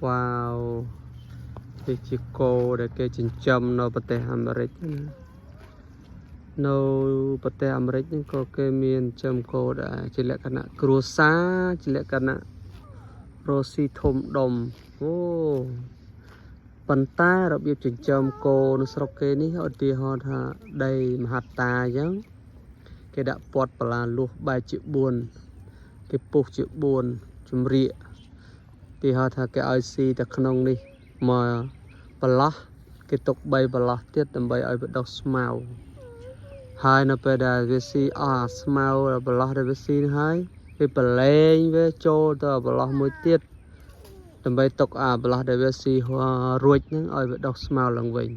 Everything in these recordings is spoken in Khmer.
វ៉ាវនេះជាគោដែលគេចិញ្ចឹមនៅប្រទេសអាមេរិកណានៅប្រទេសអាមេរិកហ្នឹងក៏គេមានចិញ្ចឹមគោដែរជាលក្ខណៈគ្រួសារជាលក្ខណៈរស់ស៊ីធំដុំអូប៉ុន្តែរបៀបចិញ្ចឹមគោនៅស្រុកគេនេះឧទាហរណ៍ថាដីមហត្តាអញ្ចឹងគេដាក់ពាត់បន្លាលួសបែកជា4គេពុះជា4ជំរាក ទីហៅថាគេឲ្យស៊ីតែក្នុងនេះមកប្រឡោះគេទុក3ប្រឡោះទៀតដើម្បីឲ្យវាដុះស្មៅហើយនៅពេលដែលវាស៊ីអស់អាស្មៅប្រឡោះដែលវាស៊ីនេះហើយវាប្រឡែងវាចូលទៅប្រឡោះមួយទៀតដើម្បីទុកអាប្រឡោះដែលវាស៊ីរួចហ្នឹងឲ្យវាដុះស្មៅឡើងវិញ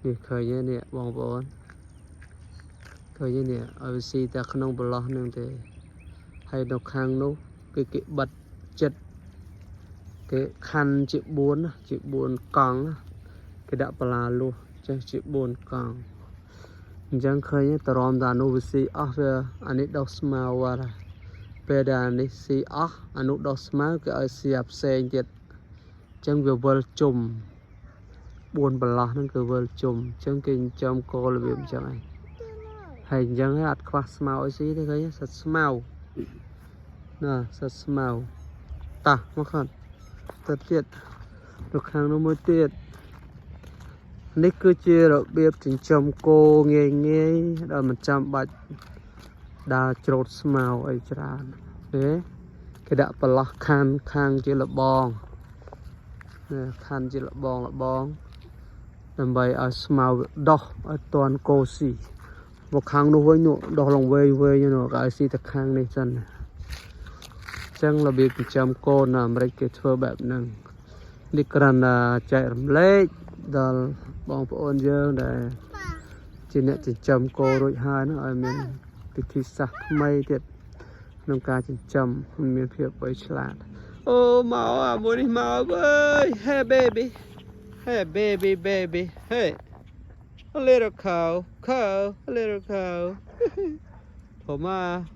នេះឃើញទេនេះបងប្អូនឃើញទេនេះឲ្យវាស៊ីតែក្នុងប្រឡោះហ្នឹងទេហើយនៅខាងនោះគឺគេបិទចិត្ត គេខណ្ឌជា4ណាជា4កង់ណាគេដាក់បន្លាលួសចេះជា4កង់អញ្ចឹងឃើញទេតរំតានោះវាស៊ីអស់វាអានេះដុះស្មៅបាត់ហើយពេលដែលអានេះស៊ីអស់អានោះដុះស្មៅគេឲ្យស៊ីអាផ្សេងទៀតអញ្ចឹងវាវិលជុំ4ប្រឡោះហ្នឹងគឺវិលជុំអញ្ចឹងគេចិញ្ចឹមគោរបៀបអញ្ចឹងឯងហើយអញ្ចឹងឯងអត់ខ្វះស្មៅអីស៊ីទេឃើញទេសិតស្មៅណាសិតស្មៅតោះមកខាត់ ទៅទៀតទៅខាងនោះមួយទៀតនេះគឺជារបៀបចិញ្ចឹមគោងាយងាយដែលមិនចាំបាច់ដើរច្រូតស្មៅអីច្រើនទេគេដាក់ប្រឡោះខានខាងជាលបងនេះខានជាលបងលបងដើម្បីឲ្យស្មៅវាដុះឲ្យតន់គោស៊ីមកខាងនោះវិញនោះដុះឡើងវែងវែងនោះគេឲ្យស៊ីតែខាងនេះសិនអញ្ចឹងរបៀបចិញ្ចឹមគោនៅអាមេរិកគេធ្វើបែបហ្នឹង នេះគ្រាន់តែចែករំលែកដល់បងប្អូនយើងដែលជាអ្នកចិញ្ចឹមគោរួចហើយហ្នឹងឲ្យមានវិធីសាស្ត្រថ្មីទៀតក្នុងការចិញ្ចឹមឲ្យមានភាពវៃឆ្លាតអូមកអាមួយនេះមកអើយ Hey baby, hey baby, baby, hey, a little cow, cow, a little cow. ធំមក